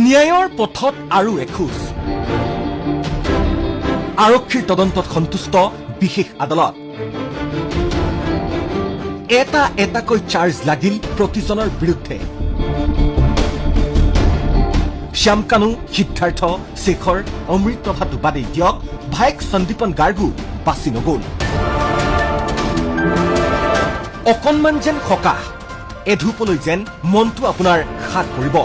ন্যায়ৰ পথত আৰু এখোজ। আৰক্ষীৰ তদন্তত সন্তুষ্ট বিশেষ আদালত। এটা এটাকৈ চাৰ্জ লাগিল প্ৰতিজনৰ বিৰুদ্ধে। শ্যামকানু, সিদ্ধাৰ্থ, শেখৰ, অমৃত প্ৰভাটো বাদেই দিয়ক, ভায়েক সন্দীপন গাৰ্গো বাচি নগ'ল। অকণমান যেন সকাহ, এধূপলৈ যেন মনটো আপোনাৰ সাত পৰিব।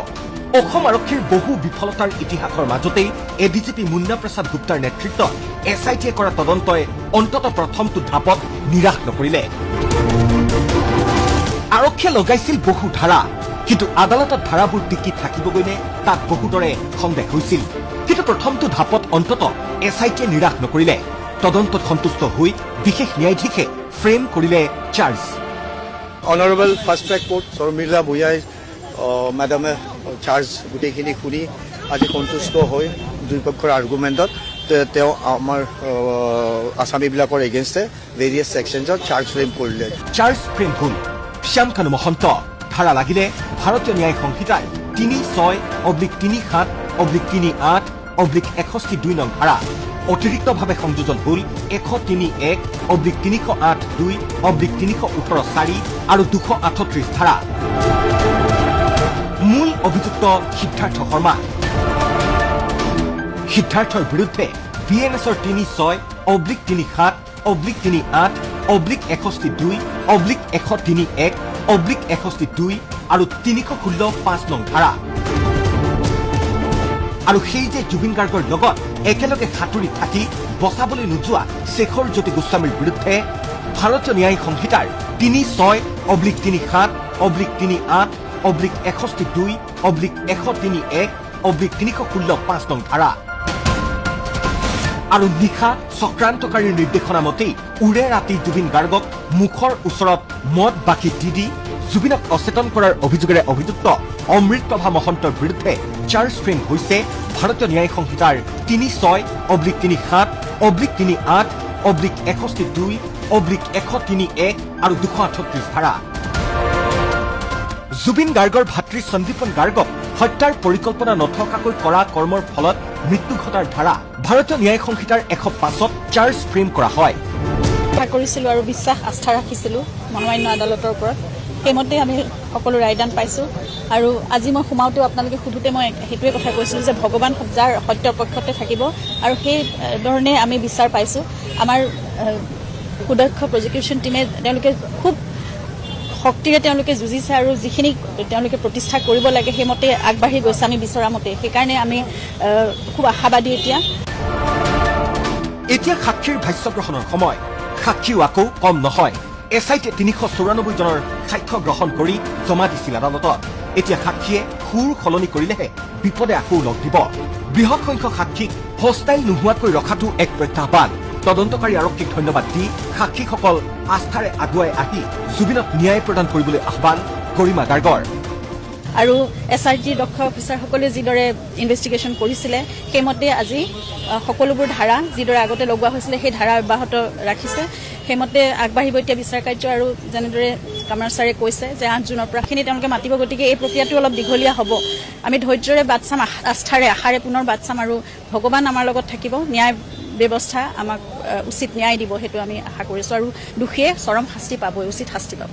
অসম আৰক্ষীৰ বহু বিফলতাৰ ইতিহাসৰ মাজতেই A D G P Munna Prasad গুপ্তাৰ নেতৃত্বত এছ I টিয়ে কৰা তদন্তই অন্ততঃ প্ৰথমটো ধাপত নিৰাশ নকৰিলে। আৰক্ষীয়ে লগাইছিল বহু ধাৰা, কিন্তু আদালতত ধাৰাবোৰ টিকি থাকিবগৈ নে, তাত বহুতৰে সন্দেহ হৈছিল। কিন্তু প্ৰথমটো ধাপত অন্ততঃ এছ I টিয়ে নিৰাশ নকৰিলে। তদন্তত সন্তুষ্ট হৈ বিশেষ ন্যায়াধীশে ফ্ৰেম কৰিলে charge. Honourable fast track court Sharmila ভূঞাই মেডামে চাৰ্জ গোটেইখিনি শুনি আজি সন্তুষ্ট হৈ দুই পক্ষৰ আৰ্গুমেণ্টত তেওঁ আমাৰ আছামীবিলাকৰ এগেইনষ্টে ভেৰিয়াছ ছেকশ্যনছত চাৰ্জ ফ্ৰেম কৰিলে। চাৰ্জ ফ্ৰেম হ'ল শ্যামকানু মহন্ত। ধাৰা লাগিলে ভাৰতীয় ন্যায় সংহিতাৰ 36/37/38/61(2) নং ধাৰা। অতিৰিক্তভাৱে সংযোজন হ'ল 103(1)/308(2)/318(4) আৰু 238 ধাৰা। মূল অভিযুক্ত সিদ্ধাৰ্থ শৰ্মা। সিদ্ধাৰ্থৰ বিৰুদ্ধে বি এন এছৰ 36/37/38/61(2)/103(1)/61(2) আৰু 316(5) নং ধাৰা। আৰু সেই যে জুবিন গাৰ্গৰ লগত একেলগে সাঁতুৰি থাকি বচাবলৈ নোযোৱা শেখৰ জ্যোতি গোস্বামীৰ বিৰুদ্ধে ভাৰতীয় ন্যায় সংহিতাৰ 36/37/38/61(2)/103(1)/316(5) নং ধাৰা। আৰু নিশা চক্ৰান্তকাৰীৰ নিৰ্দেশনা মতেই ওৰে ৰাতি জুবিন গাৰ্গক মুখৰ ওচৰত মদ বাকি দি দি জুবিনক অচেতন কৰাৰ অভিযোগেৰে অভিযুক্ত অমৃত প্ৰভা মহন্তৰ বিৰুদ্ধে চাৰ্জ ফ্ৰেম হৈছে ভাৰতীয় ন্যায় সংহিতাৰ 36/37/38/61(2)/103(1) আৰু 238 ধাৰা। জুবিন গাৰ্গৰ ভাতৃ সন্দীপন গাৰ্গক হত্যাৰ পৰিকল্পনা নথকাকৈ কৰা কৰ্মৰ ফলত মৃত্যু ঘটাৰ ধাৰা ভাৰতীয় ন্যায় সংহিতাৰ 105ত চাৰ্জ ফ্ৰেম কৰা হয়। আশা কৰিছিলোঁ আৰু বিশ্বাস আস্থা ৰাখিছিলোঁ মহামান্য আদালতৰ ওপৰত। সেইমতে আমি সকলো ৰায়দান পাইছোঁ। আৰু আজি মই সোমাওঁতেও আপোনালোকে সোধোতে মই সেইটোৱে কথা কৈছিলোঁ যে ভগৱান যাৰ সত্যৰ পক্ষতে থাকিব আৰু সেই ধৰণে আমি বিচাৰ পাইছোঁ। আমাৰ সুদক্ষ প্ৰজিকিউশ্যন টীমে তেওঁলোকে খুব শক্তিৰে তেওঁলোকে যুঁজিছে আৰু যিখিনি তেওঁলোকে প্ৰতিষ্ঠা কৰিব লাগে, সেইমতে আগবাঢ়ি গৈছে আমি বিচৰা মতে। সেইকাৰণে আমি খুব আশাবাদী এতিয়া। এতিয়া সাক্ষীৰ ভাষ্য গ্ৰহণৰ সময়। সাক্ষীও আকৌ কম নহয়। এছ I টিয়ে 394 জনৰ সাক্ষ্য গ্ৰহণ কৰি জমা দিছিল আদালতত। এতিয়া সাক্ষীয়ে সুৰ সলনি কৰিলেহে বিপদে আকৌ লগ দিব। বৃহৎ সংখ্যক সাক্ষীক হোষ্টাইল নোহোৱাকৈ ৰখাটো এক প্ৰত্যাহ্বান। তদন্তকাৰী আৰক্ষীক ধন্যবাদ দি সাক্ষীসকল আস্থাৰে আগুৱাই আহি জুবিনক ন্যায় প্ৰদান কৰিবলৈ আহ্বান গৰিমা গাৰ্গৰ। আৰু এছ I টিৰ দক্ষ অফিচাৰসকলে যিদৰে ইনভেষ্টিগেশ্যন কৰিছিলে, সেইমতে আজি সকলোবোৰ ধাৰা যিদৰে আগতে লগোৱা হৈছিলে, সেই ধাৰা অব্যাহত ৰাখিছে। সেইমতে আগবাঢ়িব এতিয়া বিচাৰ কাৰ্য। আৰু যেনেদৰে কামাৰ ছাৰে কৈছে যে 8 জুনৰ পৰা খিনি তেওঁলোকে মাতিব, গতিকে এই প্ৰক্ৰিয়াটো অলপ দীঘলীয়া হ'ব। আমি ধৈৰ্যৰে বাট চাম, আস্থাৰে, আশাৰে পুনৰ বাট চাম আৰু ভগৱান আমাৰ লগত থাকিব। ন্যায় ব্যৱস্থা আমাক উচিত ন্যায় দিব, সেইটো আমি আশা কৰিছোঁ আৰু দোষীয়ে চৰম শাস্তি পাবই, উচিত শাস্তি পাব।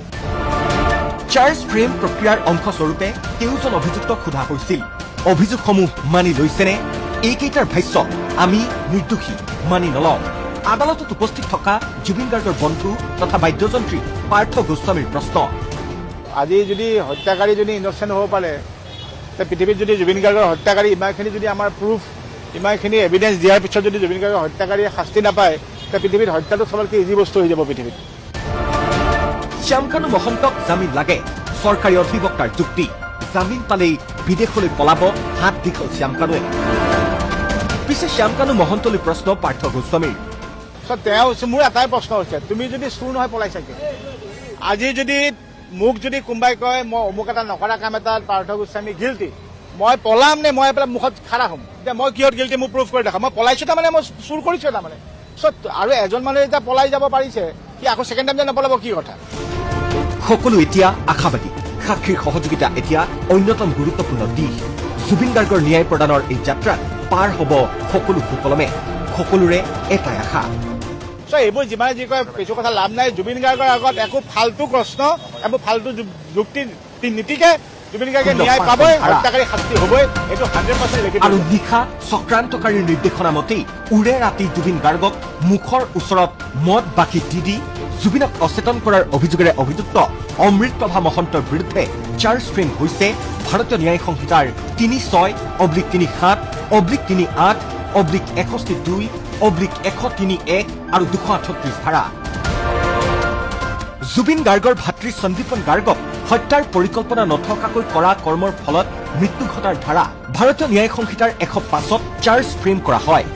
চাৰ্জ ফ্ৰেম প্ৰক্ৰিয়াৰ অংশস্বৰূপে কেউজন অভিযুক্তক সোধা হৈছিল, অভিযোগসমূহ মানি লৈছেনে? এইকেইটাৰ ভাষ্য, আমি নিৰ্দোষী, মানি নলওঁ। আদালতত উপস্থিত থকা জুবিন গাৰ্গৰ বন্ধু তথা বাদ্যযন্ত্ৰী পাৰ্থ গোস্বামীৰ প্ৰশ্ন। আজি যদি হত্যাকাৰী যদি ইন'চেণ্ট হ'ব পাৰে, তে পৃথিৱীত যদি জুবিন গাৰ্গৰ হত্যাকাৰী ইমানখিনি যদি আমাৰ প্ৰুফ, ইমানখিনি এভিডেন্স দিয়াৰ পিছত যদি জুবিন গাৰ্গৰ হত্যাকাৰীয়ে শাস্তি নাপায়, তে পৃথিৱীত হত্যাটো চবতকৈ ইজি বস্তু হৈ যাব পৃথিৱীত। শ্যামকানু মহন্তক জামিন লাগে, চৰকাৰী অধিবক্তাৰ যুক্তি। জামিন পালেই বিদেশলৈ পলাব হাত দীঘল শ্যামকানুৱে। পিছে শ্যামকানু মহন্তলৈ প্ৰশ্ন পাৰ্থ গোস্বামীৰ। চ' তেওঁ হৈছে, মোৰ এটাই প্ৰশ্ন হৈছে, তুমি যদি চুৰ নহয় পলাইছা কিয়? আজি যদি মোক যদি কোনোবাই কয় মই অমুক এটা নকৰা কাম এটা পাৰ্থ গোস্বামী গিল্টি, মই পলাম নে মই পেলাই মুখত খাৰা হ'ম এতিয়া মই কিহত গিল্টি মোক প্ৰুফ কৰি দেখা? মই পলাইছো তাৰমানে মই চুৰ কৰিছো তাৰমানে। চ' আৰু এজন মানুহে যেতিয়া পলাই যাব পাৰিছে, সি আকৌ ছেকেণ্ড টাইম যে নপলাব, কি কথা? সকলো এতিয়া আশাবাদী। সাক্ষীৰ সহযোগিতা এতিয়া অন্যতম গুৰুত্বপূৰ্ণ দিশ। জুবিন গাৰ্গৰ ন্যায় প্ৰদানৰ এই যাত্ৰাত পাৰ হ'ব সকলো সুকলমে। সকলোৰে এটাই আশা। চ' এইবোৰ যিমানে যি কয়, কিছু কথা লাভ নাই। জুবিন গাৰ্গৰ আগত একো ফাল্টু প্ৰশ্ন, একো ফাল্টু যুক্তি নীতিকে। জুবিন গাৰ্গে ন্যায় পাবই, হত্যাকাৰী শাস্তি হ'বই, এইটো 100% লিখি আৰু নিশা চক্ৰান্তকাৰীৰ নিৰ্দেশনা মতেই উৰে ৰাতি জুবিন গাৰ্গক মুখৰ ওচৰত মদ বাকি দি দি জুবিনক অচেতন কৰাৰ অভিযোগেৰে অভিযুক্ত অমৃত প্ৰভা মহন্তৰ বিৰুদ্ধে চাৰ্জ ফ্ৰেম হৈছে ভাৰতীয় ন্যায় সংহিতাৰ 36/37/38/61 2/61 আৰু 238 ধাৰা। জুবিন গাৰ্গৰ ভাতৃ সন্দীপন গাৰ্গক হত্যাৰ পৰিকল্পনা নথকাকৈ কৰা কৰ্মৰ ফলত মৃত্যু ঘটাৰ ধাৰা ভাৰতীয় ন্যায় সংহিতাৰ 105ত চাৰ্জ ফ্ৰেম কৰা হয়।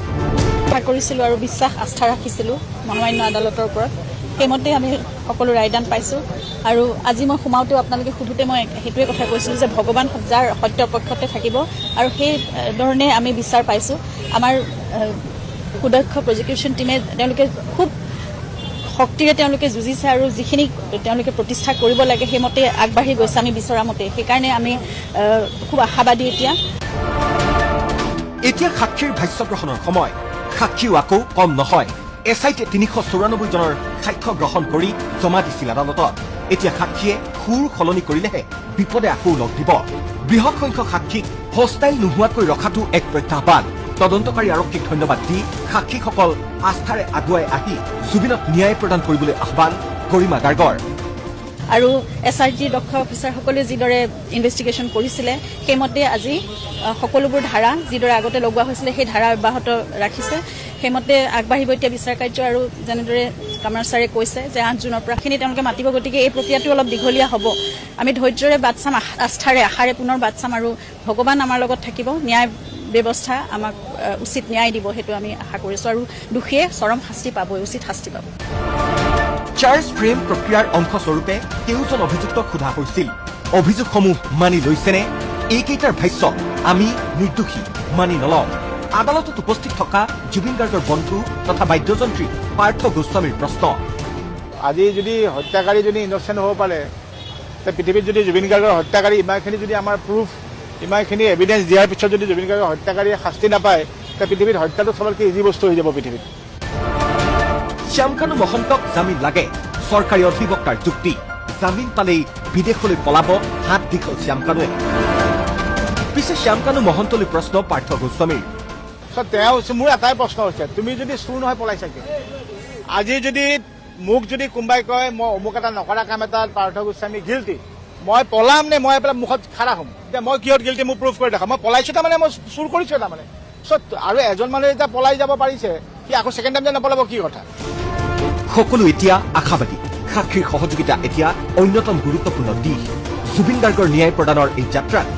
আশা কৰিছিলোঁ আৰু বিশ্বাস, আস্থা ৰাখিছিলোঁ মহামান্য আদালতৰ ওপৰত। সেইমতে আমি সকলো ৰায়দান পাইছোঁ। আৰু আজি মই সোমাওঁতেও আপোনালোকে সোধোতে মই সেইটোৱে কথা কৈছিলোঁ যে ভগৱান যাৰ সত্যৰ পক্ষতে থাকিব আৰু সেই ধৰণে আমি বিচাৰ পাইছোঁ। আমাৰ সুদক্ষ প্ৰজিকিউশ্যন টীমে, তেওঁলোকে খুব শক্তিৰে তেওঁলোকে যুঁজিছে আৰু যিখিনি তেওঁলোকে প্ৰতিষ্ঠা কৰিব লাগে, সেইমতে আগবাঢ়ি গৈছে আমি বিচৰা মতে। সেইকাৰণে আমি খুব আশাবাদী এতিয়া। এতিয়া সাক্ষীৰ ভাষ্য গ্ৰহণৰ সময়। সাক্ষীও আকৌ কম নহয়। এছ I টিয়ে 394 জনৰ সাক্ষ্য গ্ৰহণ কৰি জমা দিছিল আদালতত। এতিয়া সাক্ষীয়ে সুৰ সলনি কৰিলেহে বিপদে আকৌ লগ দিব। বৃহৎ সংখ্যক সাক্ষীক হষ্টাইল নোহোৱাকৈ ৰখাটো এক প্ৰত্যাহ্বান। তদন্তকাৰী আৰক্ষীক ধন্যবাদ দি সাক্ষীসকল আস্থাৰে আগুৱাই আহি জুবিনক ন্যায় প্ৰদান কৰিবলৈ আহ্বান গৰিমা গাৰ্গৰ। আৰু এছ I টিৰ দক্ষ অফিচাৰসকলে যিদৰে ইনভেষ্টিগেশ্যন কৰিছিলে, সেইমতে আজি সকলোবোৰ ধাৰা যিদৰে আগতে লগোৱা হৈছিলে, সেই ধাৰা অব্যাহত ৰাখিছে। সেইমতে আগবাঢ়িব এতিয়া বিচাৰ কাৰ্য। আৰু যেনেদৰে কামাৰ ছাৰে কৈছে যে 8 জুনৰ পৰা খিনি তেওঁলোকে মাতিব, গতিকে এই প্ৰক্ৰিয়াটো অলপ দীঘলীয়া হ'ব। আমি ধৈৰ্যৰে বাট চাম, আস্থাৰে, আশাৰে পুনৰ বাট চাম আৰু ভগৱান আমাৰ লগত থাকিব। ন্যায় ব্যৱস্থা আমাক উচিত ন্যায় দিব, সেইটো আমি আশা কৰিছোঁ আৰু দোষীয়ে চৰম শাস্তি পাবই, উচিত শাস্তি পাব। চাৰ্জ ফ্ৰেম প্ৰক্ৰিয়াৰ অংশস্বৰূপে কেউজন অভিযুক্তক সোধা হৈছিল, অভিযোগসমূহ মানি লৈছেনে? এইকেইটাৰ ভাষ্য, আমি নিৰ্দোষী, মানি নলওঁ। আদালতত উপস্থিত থকা জুবিন গাৰ্গৰ বন্ধু তথা বাদ্যযন্ত্ৰী পাৰ্থ গোস্বামীৰ প্ৰশ্ন। আজি যদি হত্যাকাৰী যদি ইন'চেণ্ট হ'ব পাৰে, তে পৃথিৱীত যদি জুবিন গাৰ্গৰ হত্যাকাৰী ইমানখিনি যদি আমাৰ প্ৰুফ, ইমানখিনি এভিডেঞ্চ দিয়াৰ পিছত যদি জুবিন গাৰ্গৰ হত্যাকাৰীয়ে শাস্তি নাপায়, তে পৃথিৱীত হত্যাটো চবতকৈ ইজি বস্তু হৈ যাব পৃথিৱীত। শ্যামকানু মহন্তক জামিন লাগে, চৰকাৰী অধিবক্তাৰ যুক্তি। জামিন পালেই বিদেশলৈ পলাব হাত দীঘল শ্যামকানুৱে। পিছে শ্যামকানু মহন্তলৈ প্ৰশ্ন পাৰ্থ গোস্বামীৰ। চ' তেওঁ, মোৰ এটাই প্ৰশ্ন হৈছে, তুমি যদি চুৰ নহয় পলাইছা কিয়? আজি যদি মোক যদি কোনোবাই কয় মই অমুক এটা নকৰা কাম এটাত পাৰ্থ গোস্বামী গিল্টি, মই পলাম নে মই পেলাই মুখত খাৰা হ'ম? এতিয়া মই কিহত গিল্টি মোক প্ৰুফ কৰি দেখা। মই পলাইছো তাৰমানে মই চুৰ কৰিছো তাৰমানে। চ' আৰু এজন মানুহে যেতিয়া পলাই যাব পাৰিছে, সি আকৌ ছেকেণ্ড টাইম যে নপলাব, কি কথা? সকলো এতিয়া আশাবাদী। সাক্ষীৰ সহযোগিতা এতিয়া অন্যতম গুৰুত্বপূৰ্ণ দিশ। জুবিন গাৰ্গৰ ন্যায় প্ৰদানৰ এই যাত্ৰাত।